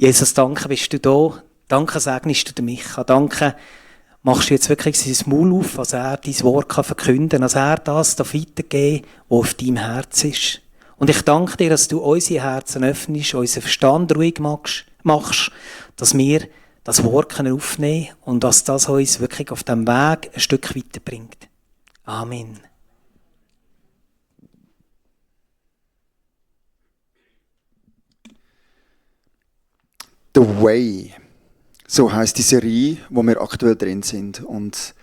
Jesus, danke, bist du da. Danke, segnest du den Micha. Danke, machst du jetzt wirklich sein Maul auf, als er dein Wort verkünden kann, als er das weitergeben darf, was auf deinem Herz ist. Und ich danke dir, dass du unsere Herzen öffnest, unseren Verstand ruhig machst, dass wir das Wort aufnehmen können und dass das uns wirklich auf dem Weg ein Stück weiterbringt. Amen. The Way, so heisst die Serie, wo wir aktuell drin sind. Und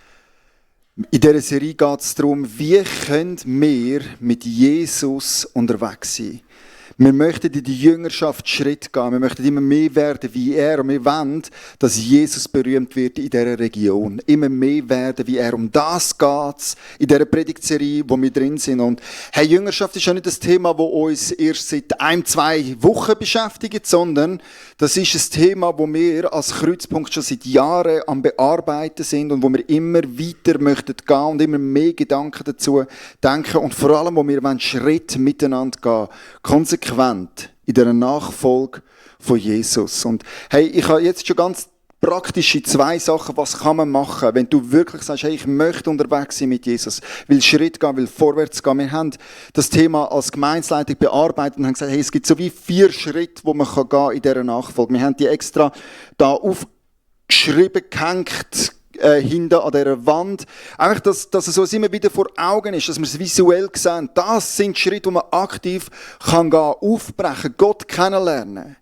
in dieser Serie geht es darum, wie können wir mit Jesus unterwegs sein. Wir möchten in die Jüngerschaft Schritt gehen. Wir möchten immer mehr werden wie er. Und wir wollen, dass Jesus berühmt wird in dieser Region. Immer mehr werden wie er. Um das geht es in dieser Predigtserie, wo wir drin sind. Und hey, Jüngerschaft ist ja nicht das Thema, das uns erst seit 1-2 Wochen beschäftigt, sondern das ist ein Thema, das wir als Kreuzpunkt schon seit Jahren am Bearbeiten sind und wo wir immer weiter möchten gehen und immer mehr Gedanken dazu denken und vor allem, wo wir Schritt miteinander gehen, konsequent in der Nachfolge von Jesus. Und hey, ich habe jetzt schon ganz praktische 2 Sachen, was kann man machen, wenn du wirklich sagst, hey, ich möchte unterwegs sein mit Jesus, will Schritt gehen, will vorwärts gehen. Wir haben das Thema als Gemeindeleitung bearbeitet und haben gesagt, hey, es gibt so wie 4 Schritte, wo man gehen kann in dieser Nachfolge. Wir haben die extra da aufgeschrieben, gehängt, hinten an dieser Wand. Einfach, dass es uns immer wieder vor Augen ist, dass wir es visuell sehen. Das sind Schritte, die man aktiv kann gehen, aufbrechen, Gott kennenlernen.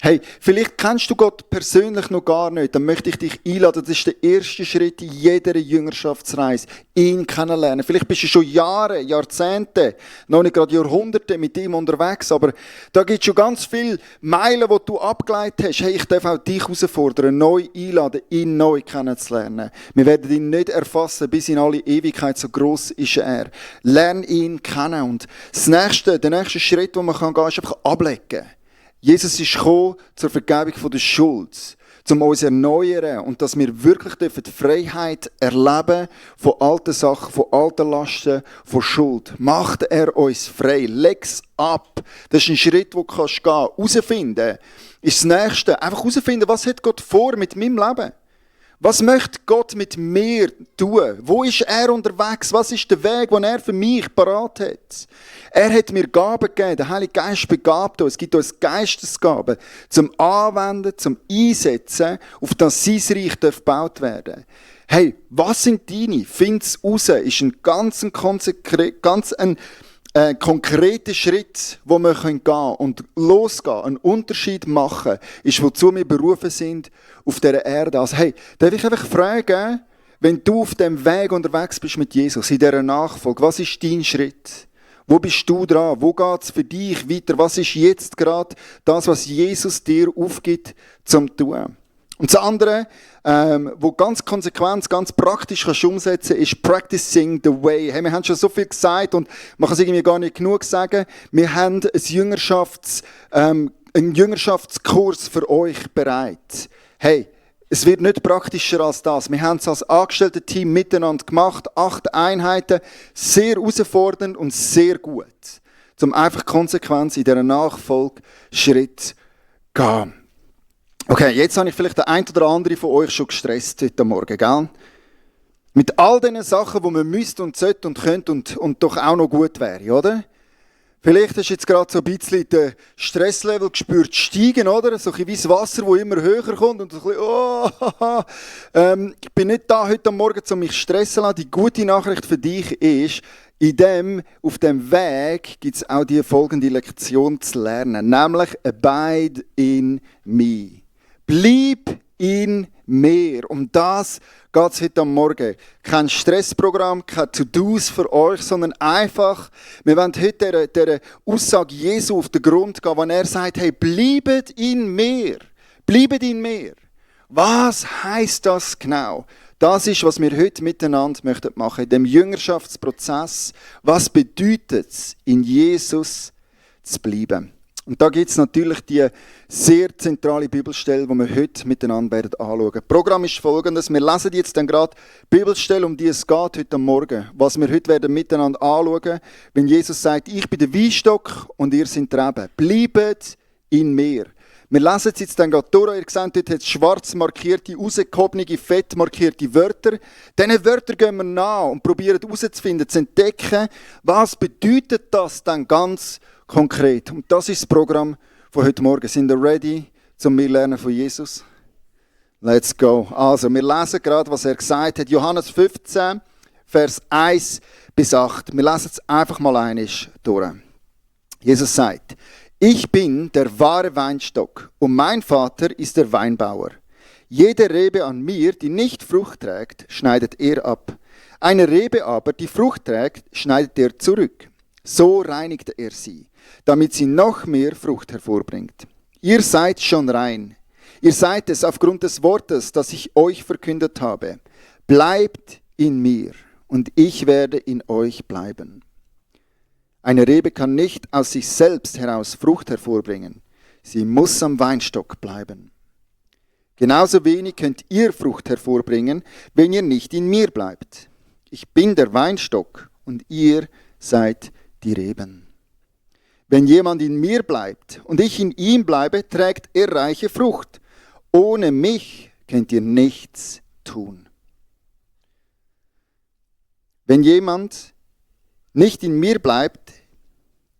Hey, vielleicht kennst du Gott persönlich noch gar nicht, dann möchte ich dich einladen, das ist der erste Schritt in jeder Jüngerschaftsreise, ihn kennenlernen. Vielleicht bist du schon Jahre, Jahrzehnte, noch nicht gerade Jahrhunderte mit ihm unterwegs, aber da gibt es schon ganz viele Meilen, die du abgeleitet hast. Hey, ich darf auch dich herausfordern, neu einladen, ihn neu kennenzulernen. Wir werden ihn nicht erfassen, bis in alle Ewigkeit, so gross ist er. Lern ihn kennen und der nächste Schritt, den man gehen kann, ist einfach ablegen. Jesus ist gekommen zur Vergebung der Schuld, um uns zu erneuern und dass wir wirklich die Freiheit erleben von alten Sachen, von alten Lasten, von Schuld. Macht er uns frei, leg's ab. Das ist ein Schritt, den du gehen kannst. Herausfinden ist das Nächste. Einfach herausfinden, was hat Gott vor mit meinem Leben? Was möchte Gott mit mir tun? Wo ist er unterwegs? Was ist der Weg, den er für mich parat hat? Er hat mir Gaben gegeben. Der Heilige Geist begabt uns. Es gibt uns Geistesgaben zum Anwenden, zum Einsetzen, auf das sein Reich gebaut werden. Hey, was sind deine? Find's raus. Ist ein ganz konkreter Schritt, wo wir gehen können und losgehen, einen Unterschied machen, ist, wozu wir berufen sind auf dieser Erde. Also hey, darf ich einfach fragen, wenn du auf dem Weg unterwegs bist mit Jesus, in dieser Nachfolge, was ist dein Schritt? Wo bist du dran? Wo geht es für dich weiter? Was ist jetzt gerade das, was Jesus dir aufgibt, zum tun? Und das andere, wo ganz konsequent, ganz praktisch kannst du umsetzen, ist Practicing the Way. Hey, wir haben schon so viel gesagt und man kann es irgendwie gar nicht genug sagen. Wir haben einen Jüngerschaftskurs für euch bereit. Hey, es wird nicht praktischer als das. Wir haben es als Angestellte-Team miteinander gemacht. 8 Einheiten, sehr herausfordernd und sehr gut. Um einfach Konsequenz in dieser Nachfolge Schritt zu gehen. Okay, jetzt habe ich vielleicht den einen oder anderen von euch schon gestresst heute Morgen, gell? Mit all diesen Sachen, die man müsste und sollte und könnte und doch auch noch gut wäre, oder? Vielleicht hast du jetzt gerade so ein bisschen den Stresslevel gespürt steigen, oder? So ein bisschen wie das Wasser, das immer höher kommt und so ein bisschen, ich bin nicht da heute Morgen, um mich stressen zu lassen. Die gute Nachricht für dich ist, auf dem Weg gibt es auch die folgende Lektion zu lernen, nämlich Abide in me. Bleib in mir. Um das geht es heute Morgen. Kein Stressprogramm, kein To-Dos für euch, sondern einfach, wir wollen heute dieser Aussage Jesu auf den Grund gehen, wenn er sagt, hey, bleibet in mir. Bleibet in mir. Was heisst das genau? Das ist, was wir heute miteinander machen möchten, in dem Jüngerschaftsprozess. Was bedeutet es, in Jesus zu bleiben? Und da gibt es natürlich die sehr zentrale Bibelstelle, die wir heute miteinander werden anschauen. Das Programm ist folgendes. Wir lesen jetzt dann gerade die Bibelstelle, um die es geht heute Morgen. Was wir heute werden miteinander anschauen, wenn Jesus sagt, ich bin der Weinstock und ihr seid die Reben. Bleibet in mir. Wir lesen es jetzt dann gerade durch. Ihr seht, dort hat es schwarz markierte, rausgehobene, fett markierte Wörter. Diesen Wörtern gehen wir nach und probieren herauszufinden, zu entdecken, was bedeutet das dann ganz konkret. Und das ist das Programm von heute Morgen. Sind ihr ready, zum wir lernen von Jesus? Let's go. Also, wir lesen gerade, was er gesagt hat. Johannes 15, Vers 1 bis 8. Wir lesen es einfach mal einmal durch. Jesus sagt: Ich bin der wahre Weinstock und mein Vater ist der Weinbauer. Jede Rebe an mir, die nicht Frucht trägt, schneidet er ab. Eine Rebe aber, die Frucht trägt, schneidet er zurück. So reinigt er sie, damit sie noch mehr Frucht hervorbringt. Ihr seid schon rein. Ihr seid es aufgrund des Wortes, das ich euch verkündet habe. Bleibt in mir und ich werde in euch bleiben. Eine Rebe kann nicht aus sich selbst heraus Frucht hervorbringen. Sie muss am Weinstock bleiben. Genauso wenig könnt ihr Frucht hervorbringen, wenn ihr nicht in mir bleibt. Ich bin der Weinstock und ihr seid die Reben. Wenn jemand in mir bleibt und ich in ihm bleibe, trägt er reiche Frucht. Ohne mich könnt ihr nichts tun. Wenn jemand nicht in mir bleibt,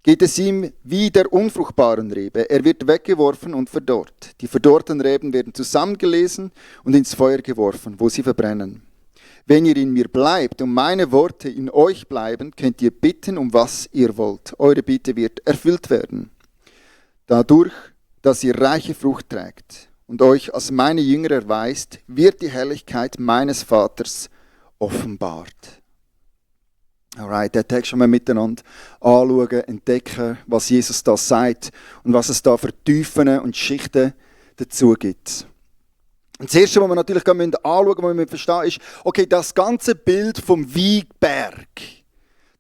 geht es ihm wie der unfruchtbaren Rebe. Er wird weggeworfen und verdorrt. Die verdorrten Reben werden zusammengelesen und ins Feuer geworfen, wo sie verbrennen. Wenn ihr in mir bleibt und meine Worte in euch bleiben, könnt ihr bitten, um was ihr wollt. Eure Bitte wird erfüllt werden. Dadurch, dass ihr reiche Frucht trägt und euch als meine Jünger erweist, wird die Herrlichkeit meines Vaters offenbart. Alright, den Text schon mal miteinander anschauen, entdecken, was Jesus da sagt und was es da für Tiefen und Schichten dazu gibt. Und das Erste, was wir natürlich anschauen müssen, was wir verstehen, ist, okay, das ganze Bild vom Weinberg.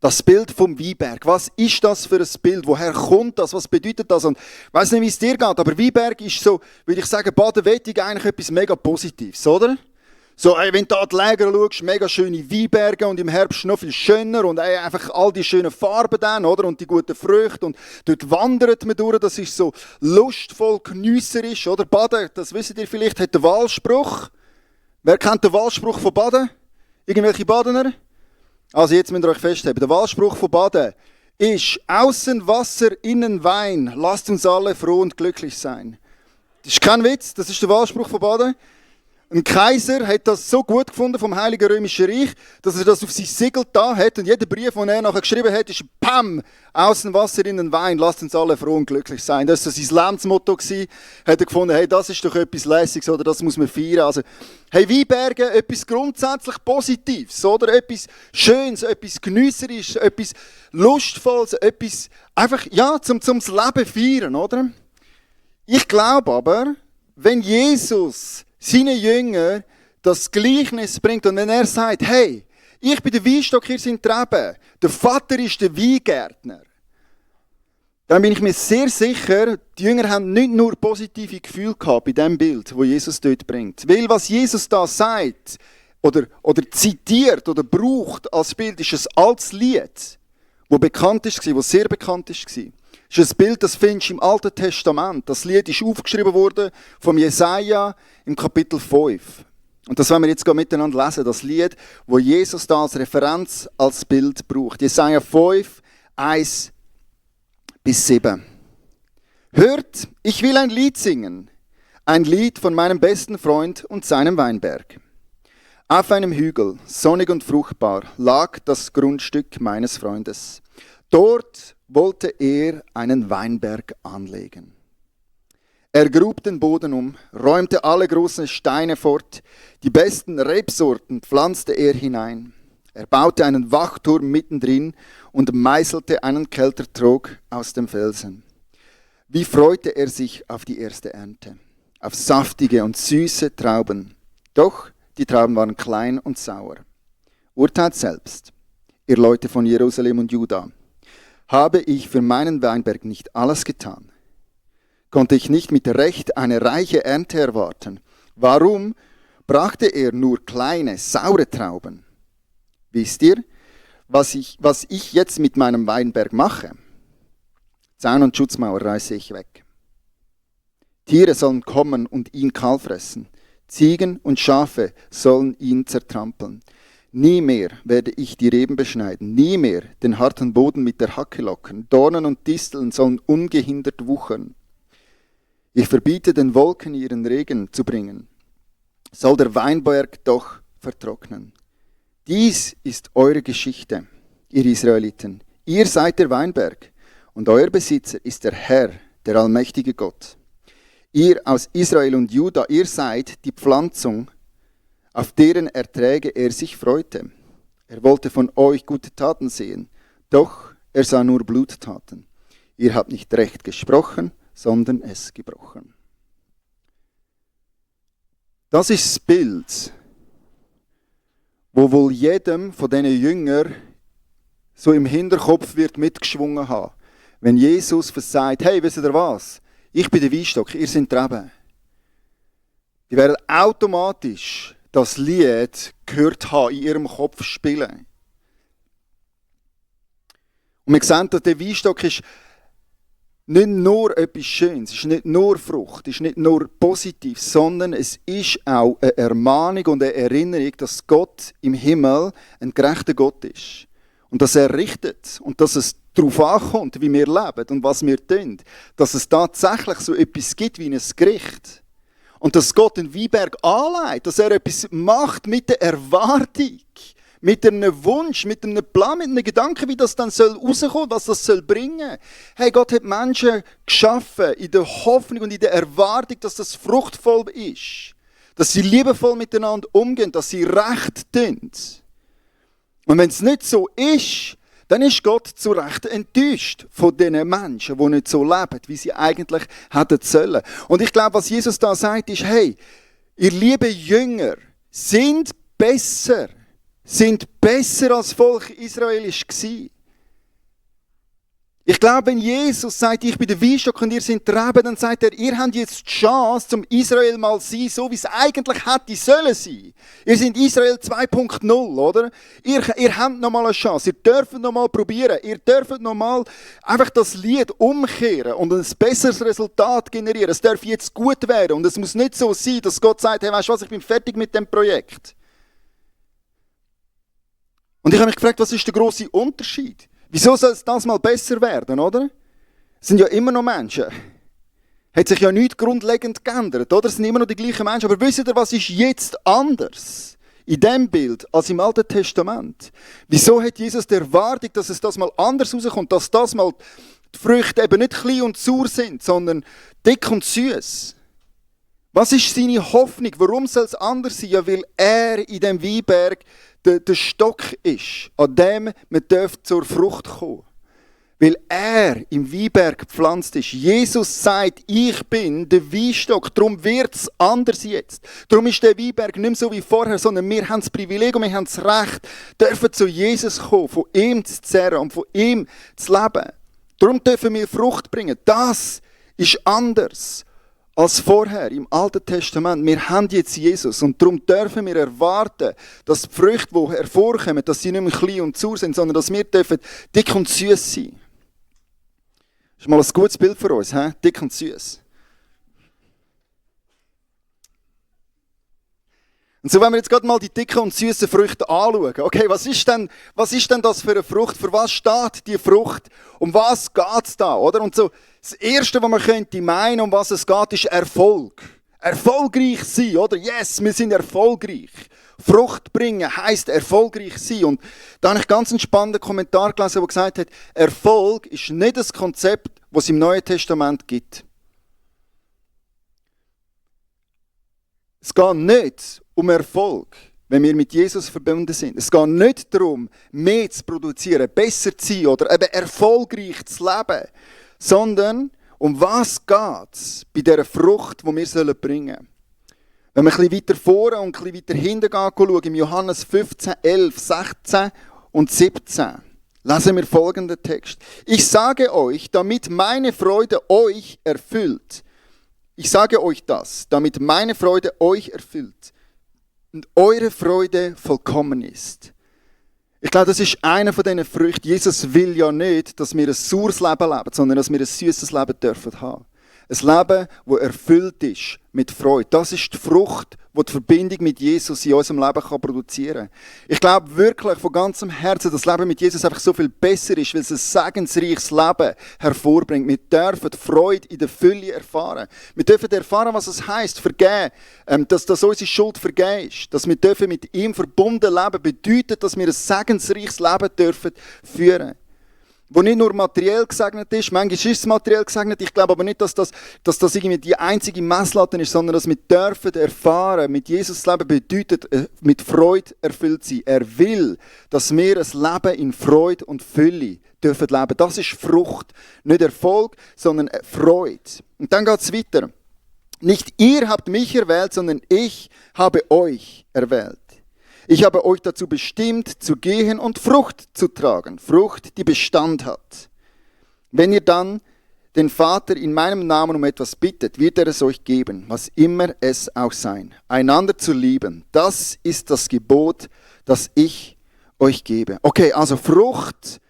Das Bild vom Weinberg. Was ist das für ein Bild? Woher kommt das? Was bedeutet das? Und ich weiss nicht, wie es dir geht, aber Weinberg ist so, würde ich sagen, Baden-Wettig eigentlich etwas mega Positives, oder? So, wenn du da die Läger schaust, mega schöne Weinberge und im Herbst noch viel schöner und einfach all die schönen Farben dann, oder? Und die guten Früchte und dort wandert man durch, das ist so lustvoll, geniesserisch, oder? Baden, das wisst ihr vielleicht, hat den Wahlspruch. Wer kennt den Wahlspruch von Baden? Irgendwelche Badener? Also jetzt müsst ihr euch festhalten, der Wahlspruch von Baden ist: Außen Wasser, innen Wein, lasst uns alle froh und glücklich sein. Das ist kein Witz, das ist der Wahlspruch von Baden. Ein Kaiser hat das so gut gefunden vom Heiligen Römischen Reich, dass er das auf sein Siegel da hat und jeder Brief, den er nachher geschrieben hat, ist «Pam! Außen Wasser, innen Wein, lasst uns alle froh und glücklich sein». Das war so sein Lebensmotto. Hat er gefunden, hey, das ist doch etwas Lässiges, oder das muss man feiern. Also, hey, Weinberge, etwas grundsätzlich Positives, oder etwas Schönes, etwas Geniesserisches, etwas Lustvolles, etwas einfach, ja, zum Leben feiern, oder? Ich glaube aber, wenn Jesus seine Jünger das Gleichnis bringt und wenn er sagt, hey, ich bin der Weinstock, ihr seid die Reben, der Vater ist der Weingärtner, dann bin ich mir sehr sicher, die Jünger haben nicht nur positive Gefühle gehabt bei dem Bild, das Jesus dort bringt. Weil was Jesus da sagt oder zitiert oder braucht als Bild, ist ein altes Lied, das bekannt ist, das sehr bekannt ist. Das ist ein Bild, das findest du im Alten Testament. Das Lied ist aufgeschrieben worden vom Jesaja im Kapitel 5. Und das wollen wir jetzt miteinander lesen, das Lied, wo Jesus da als Referenz, als Bild braucht. Jesaja 5, 1 bis 7. Hört, ich will ein Lied singen, ein Lied von meinem besten Freund und seinem Weinberg. Auf einem Hügel, sonnig und fruchtbar, lag das Grundstück meines Freundes. Dort wollte er einen Weinberg anlegen. Er grub den Boden um, räumte alle großen Steine fort, die besten Rebsorten pflanzte er hinein. Er baute einen Wachturm mittendrin und meißelte einen Keltertrog aus dem Felsen. Wie freute er sich auf die erste Ernte, auf saftige und süße Trauben. Doch die Trauben waren klein und sauer. Urteilt selbst, ihr Leute von Jerusalem und Juda. Habe ich für meinen Weinberg nicht alles getan? Konnte ich nicht mit Recht eine reiche Ernte erwarten? Warum brachte er nur kleine, saure Trauben? Wisst ihr, was ich jetzt mit meinem Weinberg mache? Zaun und Schutzmauer reiße ich weg. Tiere sollen kommen und ihn kahl fressen. Ziegen und Schafe sollen ihn zertrampeln. Nie mehr werde ich die Reben beschneiden, nie mehr den harten Boden mit der Hacke lockern. Dornen und Disteln sollen ungehindert wuchern. Ich verbiete den Wolken ihren Regen zu bringen. Soll der Weinberg doch vertrocknen. Dies ist eure Geschichte, ihr Israeliten. Ihr seid der Weinberg und euer Besitzer ist der Herr, der allmächtige Gott. Ihr aus Israel und Juda, ihr seid die Pflanzung, auf deren Erträge er sich freute. Er wollte von euch gute Taten sehen, doch er sah nur Bluttaten. Ihr habt nicht recht gesprochen, sondern es gebrochen. Das ist das Bild, wo wohl jedem von diesen Jüngern so im Hinterkopf wird mitgeschwungen haben. Wenn Jesus versagt, hey, wisst ihr was? Ich bin der Weinstock, ihr seid die Reben. Die werden automatisch das Lied gehört haben, in ihrem Kopf spielen. Und wir sehen, dass der Weinstock ist nicht nur etwas Schönes, es ist nicht nur Frucht, es ist nicht nur positiv, sondern es ist auch eine Ermahnung und eine Erinnerung, dass Gott im Himmel ein gerechter Gott ist. Und dass er richtet und dass es darauf ankommt, wie wir leben und was wir tun. Dass es tatsächlich so etwas gibt wie ein Gericht. Und dass Gott den Weinberg anlegt, dass er etwas macht mit der Erwartung, mit einem Wunsch, mit einem Plan, mit einem Gedanken, wie das dann rauskommen soll, was das soll bringen. Hey, Gott hat Menschen geschaffen in der Hoffnung und in der Erwartung, dass das fruchtvoll ist. Dass sie liebevoll miteinander umgehen, dass sie recht tun. Und wenn es nicht so ist, dann ist Gott zu Recht enttäuscht von diesen Menschen, die nicht so leben, wie sie eigentlich hätten sollen. Und ich glaube, was Jesus da sagt, ist, hey, ihr lieben Jünger, sind besser als Volk Israel war. Ich glaube, wenn Jesus sagt, ich bin der Weinstock und ihr seid die Reben, dann sagt er, ihr habt jetzt die Chance, zum Israel mal zu sein, so wie es eigentlich hätte sollen sein. Ihr seid Israel 2.0, oder? Ihr habt noch mal eine Chance, ihr dürft noch mal probieren, ihr dürft noch mal einfach das Lied umkehren und ein besseres Resultat generieren. Es darf jetzt gut werden und es muss nicht so sein, dass Gott sagt, hey, weißt du was, ich bin fertig mit dem Projekt. Und ich habe mich gefragt, was ist der grosse Unterschied? Wieso soll es das mal besser werden, oder? Es sind ja immer noch Menschen. Hat sich ja nichts grundlegend geändert, oder? Es sind immer noch die gleichen Menschen. Aber wisst ihr, was ist jetzt anders in diesem Bild als im Alten Testament? Wieso hat Jesus die Erwartung, dass es das mal anders rauskommt, dass das mal die Früchte eben nicht klein und sauer sind, sondern dick und süß? Was ist seine Hoffnung? Warum soll es anders sein? Ja, weil er in dem Weinberg der Stock ist, an dem man zur Frucht kommen. Weil er im Weinberg gepflanzt ist. Jesus sagt, ich bin der Weinstock, darum wird es anders jetzt. Darum ist der Weinberg nicht mehr so wie vorher, sondern wir haben das Privileg und wir haben das Recht, dürfen zu Jesus kommen, von ihm zu zehren und von ihm zu leben. Darum dürfen wir Frucht bringen. Das ist anders als vorher im Alten Testament. Wir haben jetzt Jesus und darum dürfen wir erwarten, dass die Früchte, die hervorkommen, dass sie nicht mehr klein und sauer sind, sondern dass wir dürfen dick und süß sein. Das ist mal ein gutes Bild für uns, he? Dick und süß. Und so, wenn wir jetzt gerade mal die dicken und süßen Früchte anschauen. Okay, was ist denn das für eine Frucht? Für was steht die Frucht? Um was geht es da, oder? Und so, das Erste, was man könnte meinen, um was es geht, ist Erfolg. Erfolgreich sein, oder? Yes, wir sind erfolgreich. Frucht bringen heisst erfolgreich sein. Und da habe ich ganz einen spannenden Kommentar gelesen, der gesagt hat, Erfolg ist nicht das Konzept, das es im Neuen Testament gibt. Es geht nicht um Erfolg, wenn wir mit Jesus verbunden sind. Es geht nicht darum, mehr zu produzieren, besser zu sein oder eben erfolgreich zu leben, sondern um was geht es bei dieser Frucht, die wir bringen sollen. Wenn wir ein bisschen weiter vorne und ein bisschen weiter hinten gehen, schauen, im Johannes 15, 11, 16 und 17, lesen wir folgenden Text. Ich sage euch, damit meine Freude euch erfüllt. Ich sage euch das, damit meine Freude euch erfüllt und eure Freude vollkommen ist. Ich glaube, das ist einer von diesen Früchten. Jesus will ja nicht, dass wir ein saures Leben leben, sondern dass wir ein süßes Leben dürfen haben. Ein Leben, das erfüllt ist mit Freude. Das ist die Frucht, die die Verbindung mit Jesus in unserem Leben produzieren kann. Ich glaube wirklich von ganzem Herzen, dass das Leben mit Jesus einfach so viel besser ist, weil es ein segensreiches Leben hervorbringt. Wir dürfen Freude in der Fülle erfahren. Wir dürfen erfahren, was es heisst, vergeben, dass unsere Schuld vergeben ist. Dass wir dürfen mit ihm verbunden leben, bedeutet, dass wir ein segensreiches Leben dürfen führen. Wo nicht nur materiell gesegnet ist, manchmal ist es materiell gesegnet, ich glaube aber nicht, dass das irgendwie die einzige Messlatte ist, sondern dass wir dürfen erfahren, mit Jesus Leben bedeutet, mit Freude erfüllt sein. Er will, dass wir ein Leben in Freude und Fülle dürfen leben. Das ist Frucht, nicht Erfolg, sondern Freude. Und dann geht es weiter. Nicht ihr habt mich erwählt, sondern ich habe euch erwählt. Ich habe euch dazu bestimmt, zu gehen und Frucht zu tragen. Frucht, die Bestand hat. Wenn ihr dann den Vater in meinem Namen um etwas bittet, wird er es euch geben, was immer es auch sein. Einander zu lieben, das ist das Gebot, das ich euch gebe. Okay, also Frucht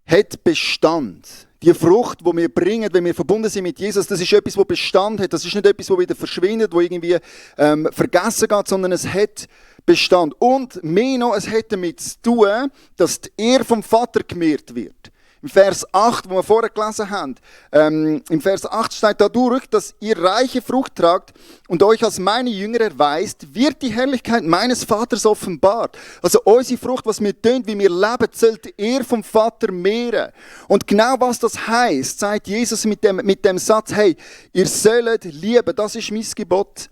hat Bestand. Die Frucht, die wir bringen, wenn wir verbunden sind mit Jesus, das ist etwas, das Bestand hat. Das ist nicht etwas, das wieder verschwindet, das irgendwie vergessen geht, sondern es hat Bestand. Und mehr noch, es hat damit zu tun, dass die Ehre vom Vater gemehrt wird. Im Vers 8, wo wir vorher gelesen haben, im Vers 8 steht dadurch, dass ihr reiche Frucht tragt und euch als meine Jünger erweist, wird die Herrlichkeit meines Vaters offenbart. Also unsere Frucht, was wir tun, wie wir leben, soll die Ehre vom Vater mehren. Und genau was das heisst, sagt Jesus mit dem Satz, hey, ihr sollt lieben, das ist mein Gebot.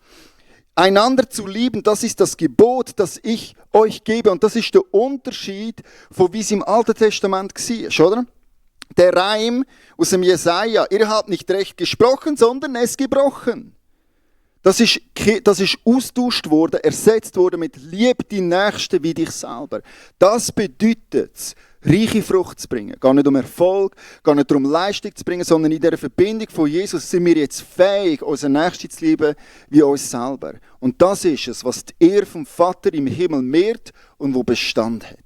Einander zu lieben, das ist das Gebot, das ich euch gebe. Und das ist der Unterschied, von wie es im Alten Testament war, oder? Der Reim aus dem Jesaja, ihr habt nicht recht gesprochen, sondern es gebrochen. Das ist austauscht worden, ersetzt worden mit Lieb die Nächsten wie dich selber. Das bedeutet es, reiche Frucht zu bringen. Gar nicht um Erfolg, gar nicht darum Leistung zu bringen, sondern in dieser Verbindung von Jesus sind wir jetzt fähig, unseren Nächsten zu lieben wie uns selber. Und das ist es, was die Ehre vom Vater im Himmel mehrt und wo Bestand hat.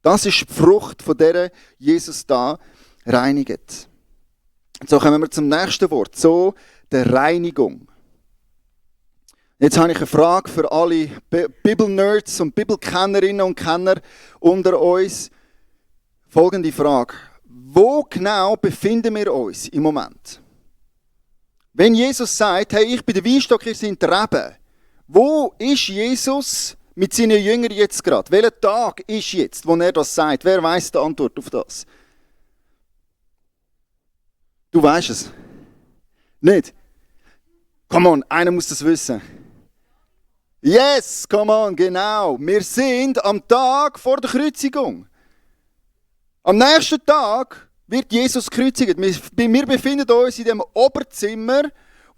Das ist die Frucht, von der Jesus da reinigt. So kommen wir zum nächsten Wort, so der Reinigung. Jetzt habe ich eine Frage für alle Bibelnerds und Bibelkennerinnen und Kenner unter uns. Folgende Frage. Wo genau befinden wir uns im Moment? Wenn Jesus sagt, hey, ich bin der Weinstock, ihr seid die Reben. Wo ist Jesus mit seinen Jüngern jetzt gerade? Welcher Tag ist jetzt, wo er das sagt? Wer weiß die Antwort auf das? Du weißt es. Nicht? Come on, einer muss das wissen. Yes, come on, genau. Wir sind am Tag vor der Kreuzigung. Am nächsten Tag wird Jesus gekreuzigt. Wir befinden uns in dem Oberzimmer,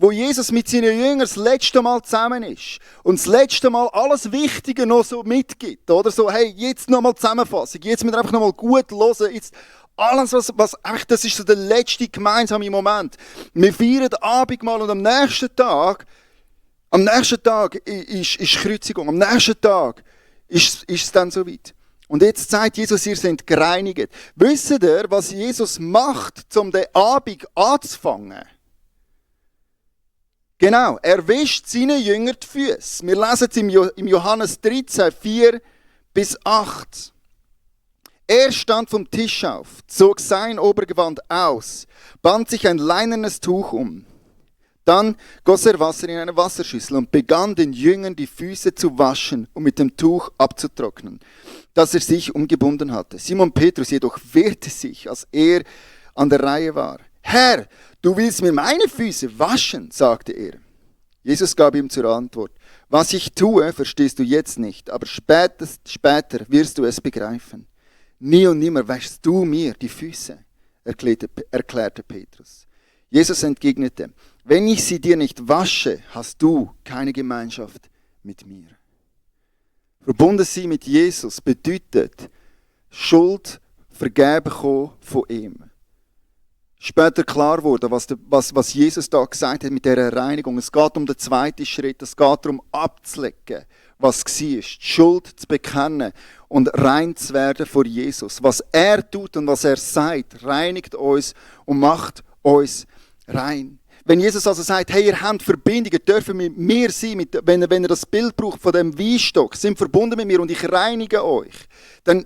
wo Jesus mit seinen Jüngern das letzte Mal zusammen ist. Und das letzte Mal alles Wichtige noch so mitgibt. Oder so, hey, jetzt nochmal Zusammenfassung. Jetzt müssen wir einfach nochmal gut hören. Jetzt alles, was eigentlich, das ist so der letzte gemeinsame Moment. Wir feiern Abendmahl und am nächsten Tag ist Kreuzigung. Am nächsten Tag ist es dann soweit. Und jetzt sagt Jesus, ihr seid gereinigt. Wisst ihr, was Jesus macht, um den Abend anzufangen? Genau, er wäscht seinen Jüngern die Füße. Wir lesen es im Johannes 13, 4 bis 8. Er stand vom Tisch auf, zog sein Obergewand aus, band sich ein leinernes Tuch um. Dann goss er Wasser in eine Wasserschüssel und begann den Jüngern die Füße zu waschen und mit dem Tuch abzutrocknen, das er sich umgebunden hatte. Simon Petrus jedoch wehrte sich, als er an der Reihe war. Herr, du willst mir meine Füße waschen, sagte er. Jesus gab ihm zur Antwort, was ich tue, verstehst du jetzt nicht, aber später wirst du es begreifen. Nie und nimmer wäschst du mir die Füße, erklärte Petrus. Jesus entgegnete, wenn ich sie dir nicht wasche, hast du keine Gemeinschaft mit mir. Verbunden sein mit Jesus bedeutet Schuld vergeben von ihm. Später klar wurde, was Jesus da gesagt hat mit dieser Reinigung. Es geht um den zweiten Schritt. Es geht darum, abzulecken, was war. Die Schuld zu bekennen und rein zu werden vor Jesus. Was er tut und was er sagt, reinigt uns und macht uns rein. Wenn Jesus also sagt, hey, ihr habt Verbindungen, dürfen mit mir sein, wenn er das Bild braucht von dem Weinstock, sind verbunden mit mir und ich reinige euch, dann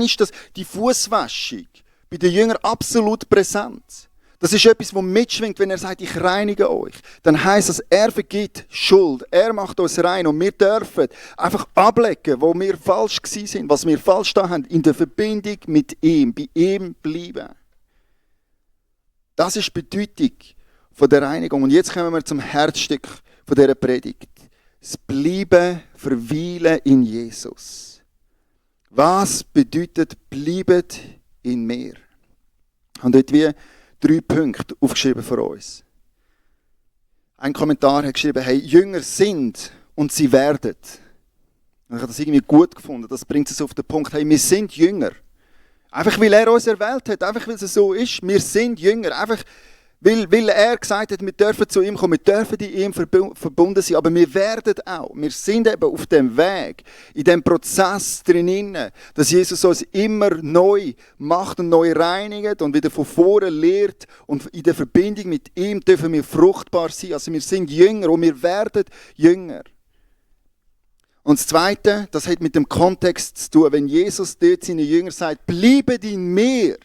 ist das die Fußwaschung bei den Jüngern absolut präsent. Das ist etwas, was mitschwingt, wenn er sagt, ich reinige euch. Dann heisst das, er vergibt Schuld, er macht uns rein und wir dürfen einfach ablegen, wo wir falsch gewesen sind, was wir falsch da haben, in der Verbindung mit ihm, bei ihm bleiben. Das ist die Bedeutung von der Reinigung. Und jetzt kommen wir zum Herzstück von dieser Predigt. Das Bleiben, Verweilen in Jesus. Was bedeutet bleiben in mir? Und dort wie 3 Punkte aufgeschrieben für uns. Ein Kommentar hat geschrieben, hey, Jünger sind und sie werden. Und ich habe das irgendwie gut gefunden. Das bringt es auf den Punkt, hey, wir sind Jünger. Einfach weil er uns erwählt hat, einfach weil es so ist. Wir sind Jünger. Einfach weil er gesagt hat, wir dürfen zu ihm kommen, wir dürfen in ihm verbunden sein, aber wir werden auch. Wir sind eben auf dem Weg, in dem Prozess drinnen, dass Jesus uns immer neu macht und neu reinigt und wieder von vorne lehrt. Und in der Verbindung mit ihm dürfen wir fruchtbar sein. Also wir sind Jünger und wir werden Jünger. Und das Zweite, das hat mit dem Kontext zu tun. Wenn Jesus dort seinen Jüngern sagt, bleibet in mir,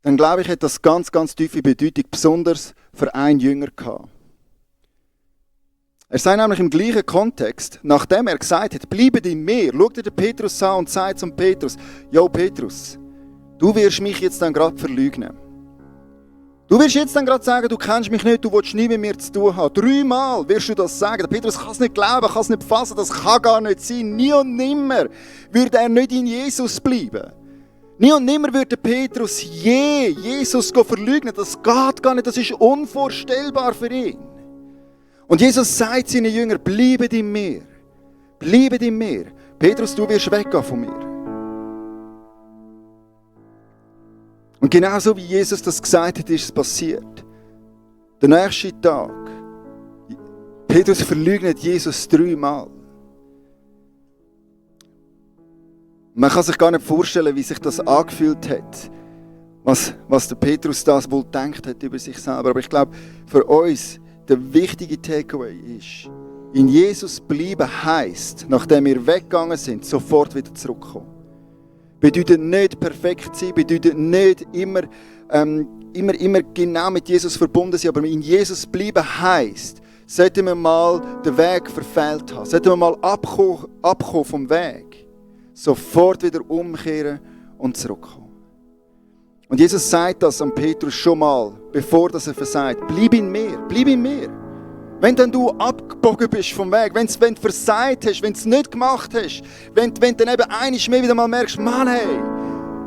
dann glaube ich, hat das ganz, ganz tiefe Bedeutung, besonders für einen Jünger gehabt. Er sagt nämlich im gleichen Kontext, nachdem er gesagt hat, bleibet in mir, schaut er den Petrus an und sagt zum Petrus, Jo Petrus, du wirst mich jetzt dann gerade verleugnen. Du wirst jetzt dann gerade sagen, du kennst mich nicht, du willst nie mit mir zu tun haben. 3-mal wirst du das sagen. Der Petrus kann es nicht glauben, kann es nicht fassen, das kann gar nicht sein. Nie und nimmer würde er nicht in Jesus bleiben. Nie und nimmer würde Petrus Jesus verleugnen. Das geht gar nicht, das ist unvorstellbar für ihn. Und Jesus sagt seinen Jüngern, bleibet in mir. Bleibet in mir. Petrus, du wirst weggehen von mir. Und genauso wie Jesus das gesagt hat, ist es passiert. Der nächste Tag, Petrus verleugnet Jesus 3-mal. Man kann sich gar nicht vorstellen, wie sich das angefühlt hat, was der Petrus das wohl gedacht hat über sich selber. Aber ich glaube, für uns der wichtige Takeaway ist, in Jesus bleiben heisst, nachdem wir weggegangen sind, sofort wieder zurückkommen. Bedeutet nicht perfekt sein, bedeutet nicht immer genau mit Jesus verbunden sein, aber in Jesus bleiben heisst, sollten wir mal den Weg verfehlt haben, sollten wir mal abkommen vom Weg, sofort wieder umkehren und zurückkommen. Und Jesus sagt das an Petrus schon mal, bevor er versagt, bleib in mir, bleib in mir. Wenn dann du abgebogen bist vom Weg, wenn du versagt hast, wenn du es nicht gemacht hast, wenn du dann eben einmal mehr wieder mal merkst, Mann, hey,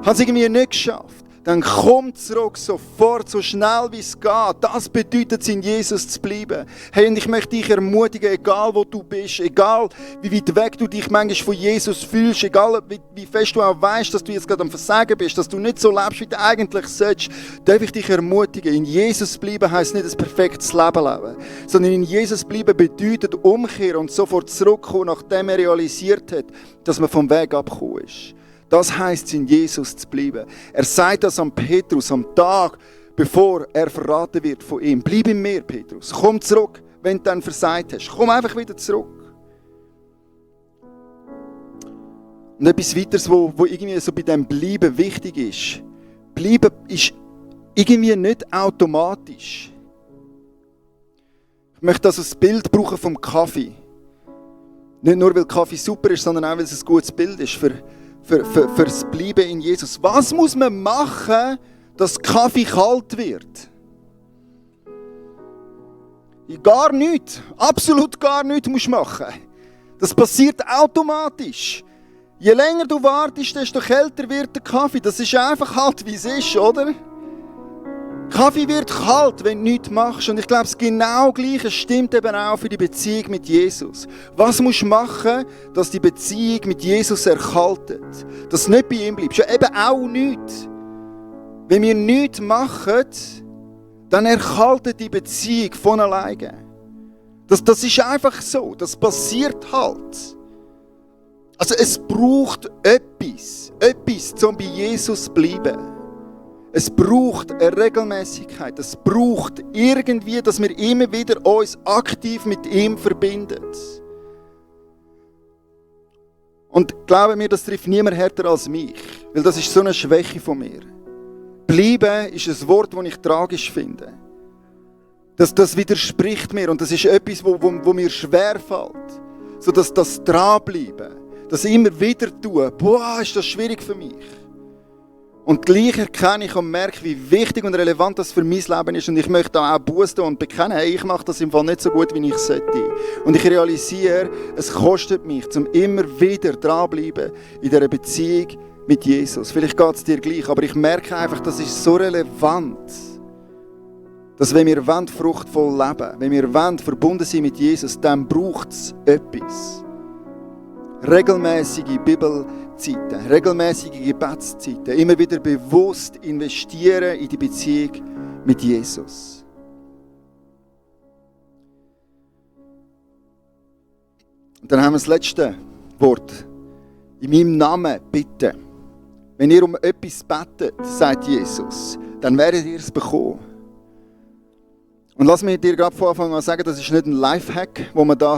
habe es irgendwie nicht geschafft, dann komm zurück, sofort, so schnell wie es geht. Das bedeutet es, in Jesus zu bleiben. Hey, und ich möchte dich ermutigen, egal wo du bist, egal wie weit weg du dich manchmal von Jesus fühlst, egal wie fest du auch weißt, dass du jetzt gerade am Versagen bist, dass du nicht so lebst, wie du eigentlich sollst, darf ich dich ermutigen. In Jesus bleiben heisst nicht ein perfektes Leben leben, sondern in Jesus bleiben bedeutet umkehren und sofort zurückkommen, nachdem er realisiert hat, dass man vom Weg abgekommen ist. Das heisst, in Jesus zu bleiben. Er sagt das an Petrus am Tag, bevor er verraten wird von ihm. Bleib in mir, Petrus. Komm zurück, wenn du dann versagt hast. Komm einfach wieder zurück. Und etwas weiteres, wo irgendwie so bei dem Bleiben wichtig ist. Bleiben ist irgendwie nicht automatisch. Ich möchte also das Bild brauchen vom Kaffee. Nicht nur, weil Kaffee super ist, sondern auch, weil es ein gutes Bild ist fürs Bleiben in Jesus. Was muss man machen, dass Kaffee kalt wird? Gar nichts. Absolut gar nichts musst du machen. Das passiert automatisch. Je länger du wartest, desto kälter wird der Kaffee. Das ist einfach halt, wie es ist, oder? Kaffee wird kalt, wenn du nichts machst. Und ich glaube, das genau Gleiche stimmt eben auch für die Beziehung mit Jesus. Was musst du machen, dass die Beziehung mit Jesus erkaltet? Dass du nicht bei ihm bleibst. Ja, eben auch nichts. Wenn wir nichts machen, dann erkaltet die Beziehung von alleine. Das ist einfach so. Das passiert halt. Also es braucht etwas, um bei Jesus zu bleiben. Es braucht eine Regelmäßigkeit. Es braucht irgendwie, dass wir immer wieder uns aktiv mit ihm verbinden. Und glaube mir, das trifft niemand härter als mich, weil das ist so eine Schwäche von mir. Bleiben ist ein Wort, das ich tragisch finde. Das widerspricht mir und das ist etwas, wo mir schwerfällt. So dass das Dranbleiben, das immer wieder tun, ist das schwierig für mich. Und gleich erkenne ich und merke, wie wichtig und relevant das für mein Leben ist. Und ich möchte auch Buße und bekennen, hey, ich mache das im Fall nicht so gut, wie ich sollte. Und ich realisiere, es kostet mich, um immer wieder dranbleiben in dieser Beziehung mit Jesus. Vielleicht geht es dir gleich, aber ich merke einfach, das ist so relevant, dass wenn wir fruchtvoll leben, wenn wir verbunden sind mit Jesus, dann braucht es etwas. Regelmäßige Bibelzeiten, regelmäßige Gebetszeiten, immer wieder bewusst investieren in die Beziehung mit Jesus. Und dann haben wir das letzte Wort. In meinem Namen bitte. Wenn ihr um etwas betet, sagt Jesus, dann werdet ihr es bekommen. Und lass mich dir gerade von Anfang an sagen, das ist nicht ein Lifehack, wo man da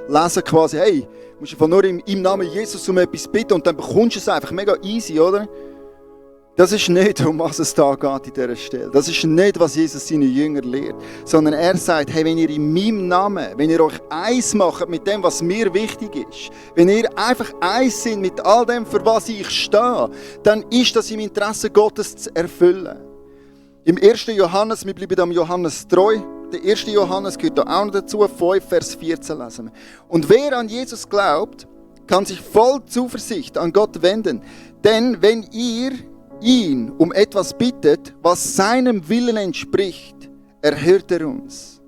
lesen kann, quasi, hey, du musst einfach nur im Namen Jesus um etwas bitten und dann bekommst du es einfach mega easy, oder? Das ist nicht, um was es da geht in dieser Stelle. Das ist nicht, was Jesus seinen Jüngern lehrt. Sondern er sagt, hey, wenn ihr in meinem Namen, wenn ihr euch eins macht mit dem, was mir wichtig ist, wenn ihr einfach eins sind mit all dem, für was ich stehe, dann ist das im Interesse Gottes zu erfüllen. Im 1. Johannes, wir bleiben am Johannes treu, der 1. Johannes gehört da auch noch dazu, 5, Vers 14 lesen wir. Und wer an Jesus glaubt, kann sich voll Zuversicht an Gott wenden. Denn wenn ihr ihn um etwas bittet, was seinem Willen entspricht, erhört er uns.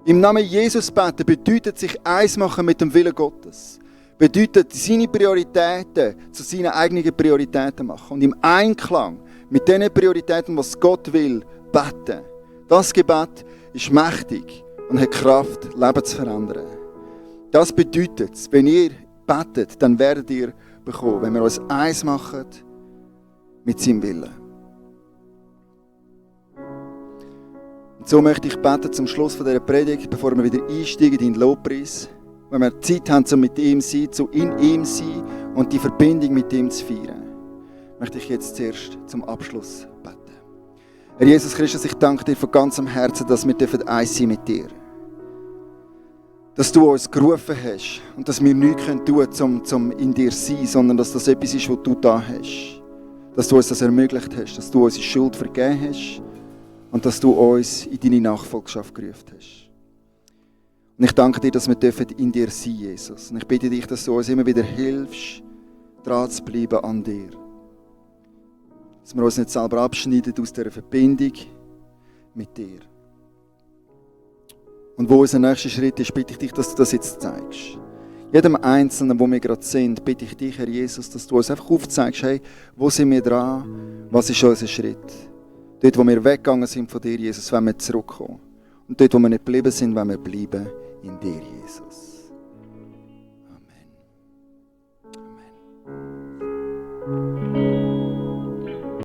Im Namen Jesus beten bedeutet sich eins machen mit dem Willen Gottes. Bedeutet seine Prioritäten zu seinen eigenen Prioritäten machen. Und im Einklang mit den Prioritäten, was Gott will, beten. Das Gebet ist mächtig und hat Kraft, Leben zu verändern. Das bedeutet, wenn ihr betet, dann werdet ihr bekommen, wenn wir uns eins machen mit seinem Willen. Und so möchte ich beten zum Schluss von dieser Predigt, bevor wir wieder einsteigen in den Lobpreis, wenn wir Zeit haben, um mit ihm zu sein, zu in ihm zu sein und die Verbindung mit ihm zu feiern, möchte ich jetzt zuerst zum Abschluss beten. Herr Jesus Christus, ich danke dir von ganzem Herzen, dass wir eins sein mit dir. Dass du uns gerufen hast und dass wir nichts tun können, um in dir zu sein, sondern dass das etwas ist, was du da hast. Dass du uns das ermöglicht hast, dass du unsere Schuld vergeben hast und dass du uns in deine Nachfolgschaft gerufen hast. Und ich danke dir, dass wir in dir sein dürfen, Jesus. Und ich bitte dich, dass du uns immer wieder hilfst, dran zu bleiben an dir. Dass wir uns nicht selber abschneiden aus dieser Verbindung mit dir. Und wo unser nächster Schritt ist, bitte ich dich, dass du das jetzt zeigst. Jedem Einzelnen, wo wir gerade sind, bitte ich dich, Herr Jesus, dass du uns einfach aufzeigst, hey, wo sind wir dran, was ist unser Schritt. Dort, wo wir weggegangen sind von dir, Jesus, wollen wir zurückkommen. Und dort, wo wir nicht geblieben sind, wollen wir bleiben in dir, Jesus.